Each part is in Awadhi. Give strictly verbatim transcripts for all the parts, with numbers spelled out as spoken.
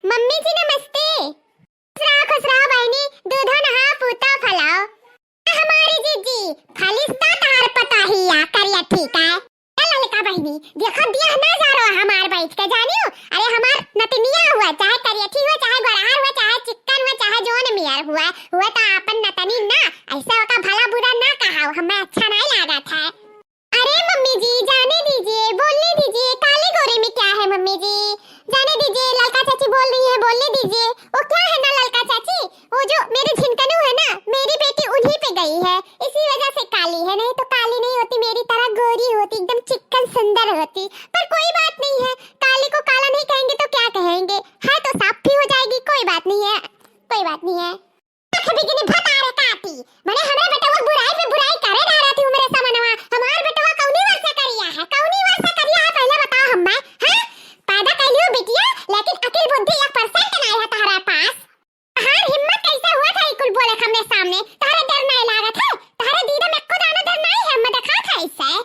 मम्मी जी नमस्ते। खुश रहा, खुश रहा बहिनी, दूधो नहा पूतो फलाओ। हमारी जीजी, फलिस्ता तहार पतोहिया करिया ठीक है। ए ललका बहिनी, देखो दिया ना जा रहा हमार बैठ के जानियो। अरे हमार नतनिया हुआ, चाहे करियठी हुआ, चाहे गोरहार हुआ, चाहे चिक्कन हुआ, चाहे जोन मियर हुआ, हुआ तो आपन नतनी ना, ऐसे ओका भला बुरा ना कहाओ, हमें अच्छा नहीं लागत है। अरे मम्मी जी, जाने दीजिए, बोलने दीजिए, काली गोरी में क्या है मम्मी जी, जाने दीजिए। ललका चाची बोल रही है, बोलने दीजिए। वो क्या है ना ललका चाची, वो जो मेरी झिनकनू है ना, मेरी बेटी उन्हीं पे गई है, इसी वजह से काली है, नहीं तो काली नहीं होती, मेरी तरह गोरी होती, एकदम चिक्कन सुंदर होती। पर कोई बात नहीं है, काली को काला नहीं कहेंगे तो क्या कहेंगे, है तो साफ भी हो जाएगी, कोई बात नहीं है, कोई बात नहीं है। आँख बिगनी भतारे काटी, मने हमरे बेटवा बुराई पे बुराई करे डारा थी हमरे समनवा। हमार बेटवा कौनी वर्षा करिया है, कौनी वर्षा करिया है, पहले बताओ हम्मे, हैं? पैदा कैलियो बिटिया, लेकिन अकिल बुद्धि एक percent नहीं है तहरा पास। तहार हिम्मत कैसे हुआ था ई कुल बोले हमरे सामने? तहरे डर नहीं लागत है? तहरे दीदा में एको दाना डर नहीं है, हम्मे देखा था इससे।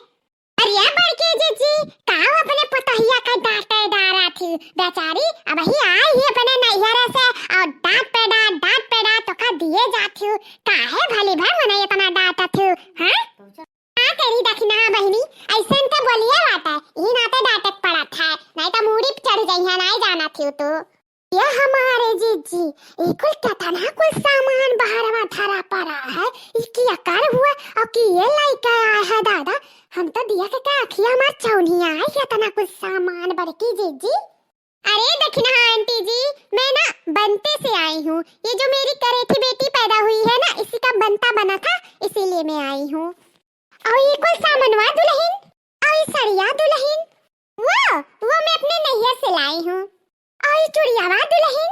अरे बड़की जीजी, काउ अपने पतोहिया का डांटे डारा थी? बेचारी अबही आई ही अपने नैहरे से, और डांट पे डांट, डांट पे डांट तो का दिए जाती हूँ। काहे भली भर मने इतना डांटत हूँ, हाँ? का करी दखिनहा बहिनी, ऐसे इनके बोलिए बात है, ई नाते डांटे पड़त है, नहीं तो मूड़ी पे चढ़ जाई है, नहीं जाना थी तू। ये हमारे जीजी, ई कुल केतना कुल सामान बहरवा धरा पड़ा है, ई केकर हुआ और के लइके आए है दादा? हम तो दिया के का अखिया हमार चौनिया है, केतना कुल सामान बड़की जीजी। अरे दखिनहा आंटी जी, मैं ना बनते से आई हूँ, ये जो मेरी करेठी बेटी पैदा हुई है ना, इसी का बनता बना था, इसीलिए मैं आई हूँ। और ये कुल सामनवा दुलहिन, और ये सड़िया दुलहिन, वो, वो मैं अपने नैहर से लाई हूँ। और ये चुड़ियावा दुलहिन,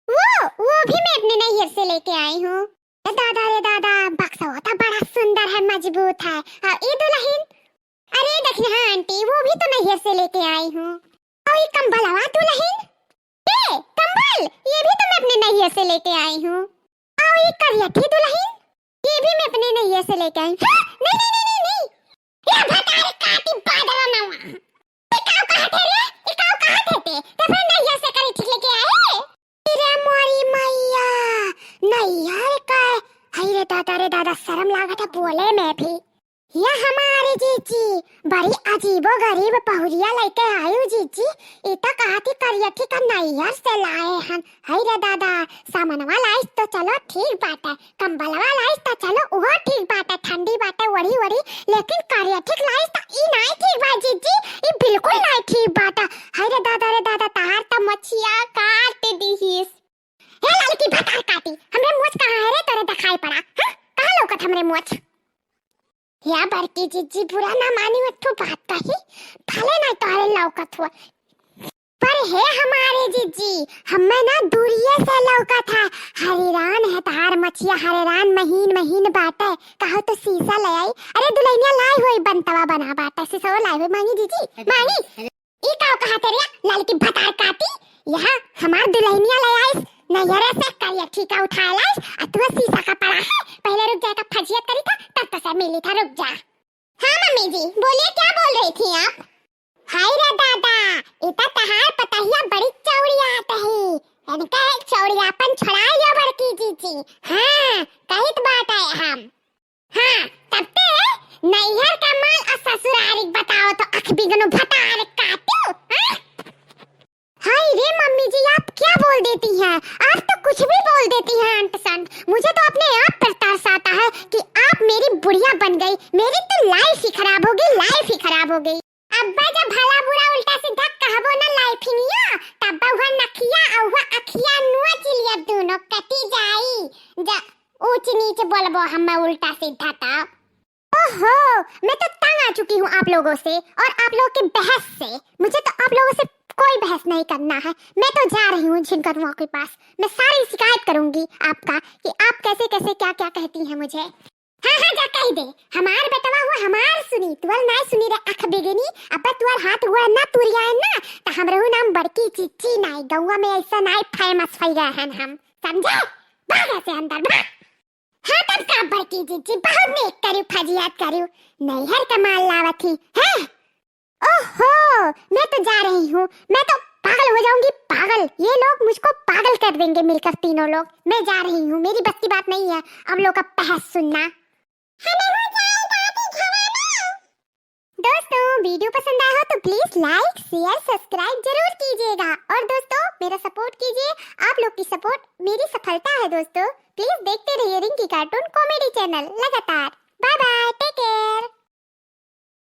वो, वो भी मैं अपने नैहर से लेके आई हूँ। ए दादा रे दादा, बक्सवा तो बड़ा सुंदर है, मजबूत है। और ये दुलहिन, अरे दखिनहा आंटी, वो भी तो नैहर से लेके आई हूँ। और ये कंबलवा दुलहिन, ए कंबल, ये भी तो मैं अपने नैहर से लेके आई हूँ। और ये करियठी दुलहिन, ये भी मैं अपने नैहर से लेके आई। हाँ? नहीं, नहीं, नहीं, नहीं, नहीं। ये भतारे काटी बादल नवा। ये काउ कहत है रे? ये काउ कहत है ते? ते अपने नैहर से करियठी लेके आए? अरे मोरी मैया, नैहर का। हाय रे दादा रे दादा, शर्म लागत है बोले में भी। ये हमारी जीजी बड़ी अजीबो गरीब पहुरिया लेके आयु जीजी। ई तो कहती करियठी का नैहर से लाए हन। हाय रे दादा, सामनवा लाइस तो चलो ठीक बाटे, कंबलवा लाइस तो चलो उहो ठीक बाटे, ठंडी बाटे ओढ़ी ओढ़ी, लेकिन करियठी लाइस तो ई नाई ठीक बा जीजी, ई बिल्कुल नाई ठीक बाटे। हाय रे दादा रे दादा, तार तो मछिया काट दिहिस। हे ललकी भतार काटी, हमरे मोछ कहाँ है रे, तोरे दिखाई पड़ा? हाँ, कहाँ लौकत हमरे मोछ? या बड़की जीजी, बुरा ना मानी, एक ठो बात कही, भले ना तोहरे लौकत हुआ, पर हे हमारे जीजी, हमें ना दूरिये से लौकत है, हरिरान है तहार मछिया, हरिरान महीन महीन बाटे, कहो तो शीशा ले आई। अरे दुल्हनिया लाई होई, बनतवा बना बाटे, शीशा लाई होई, मांगी जीजी, मांगी। ई का कहत रे, ललकी भतार काटी? यहाँ हमार दुल्हनिया ले आइस, नैहरे से करियठी का उठाए लाइस, आ तू शीशा का पड़ा है। पहले रुक जाए का फजियत करी था, तब तो सब मिली था, रुक जा। हाँ मम्मी जी, बोलिए, क्या बोल रही थी आप? हाय रे दादा, इता तहार पतहिया बड़ी चौड़ियात है, इनका एक चौड़ियापन छुड़ाई लियो बड़की जीजी। हाँ, कहित बाटे हम। हाँ, तब ते नैहर का माल और ससुरारी बताओ तो अख बिगनो भतार काटू, हाँ? हाय रे मम्मी जी, आप क्या बोल देती हैं? आप तो कुछ भी बोल देती हैं अंट संट। मुझे तो अपने आप पर तरस आता है कि आप मेरी बुढ़िया बन गई। मेरी तो life ही खराब हो गई, life ही खराब हो गई। अब्बा जब भला बुरा उल्टा सीधा कहबो ना लाइफिनिया, तब वह नखिया और वह अखिया नोच लिया, दोनों कटी जाई। जा ऊंच नीच बोलबो हमें उल्टा सीधा तो। ओहो, मैं तो तंग आ चुकी हूँ आप लोगों से और आप लोगों की बहस से। मुझे तो आप लोगों से कोई बहस नहीं करना है। मैं तो जा रही हूँ झिनकनुआ के पास। मैं सारी शिकायत करूंगी आपका कि आप कैसे कैसे क्या क्या कहती हैं मुझे। हाँ हाँ, जा कह दे, हमार बेटवा हुआ हमार सुनी, तुअल नाय सुनी रे अख बिगनी। अब तुअर हाथ हुआ ना तुरियाए ना, तो हमरहू नाम बड़की चिच्ची नाय, गौवा में ऐसा नाय famous फैल गए हैं हम, समझे? भाग ऐसे अंदर भाग। हाँ तब का बड़की जीजी, बहुत नेक करू, फजियत करू, नैहर का माल लावत ही, हैं? ओहो, मैं तो जा रही हूँ, मैं तो पागल हो जाऊंगी, पागल। ये लोग मुझको पागल कर देंगे मिलकर, तीनों लोग। मैं जा रही हूँ, मेरी बस की बात नहीं है अब लोग का बहस सुनना। हमें हो जाए दादी घवाना। दोस्तों, वीडियो पसंद आया हो तो प्लीज लाइक, शेयर, सब्सक्राइब जरूर कीजिएगा। और दोस्तों, मेरा सपोर्ट कीजिए, आप लोग की सपोर्ट मेरी सफलता है दोस्तों। प्लीज देखते रहिए रिंकी कार्टून कॉमेडी चैनल लगातार। Bye bye, take care.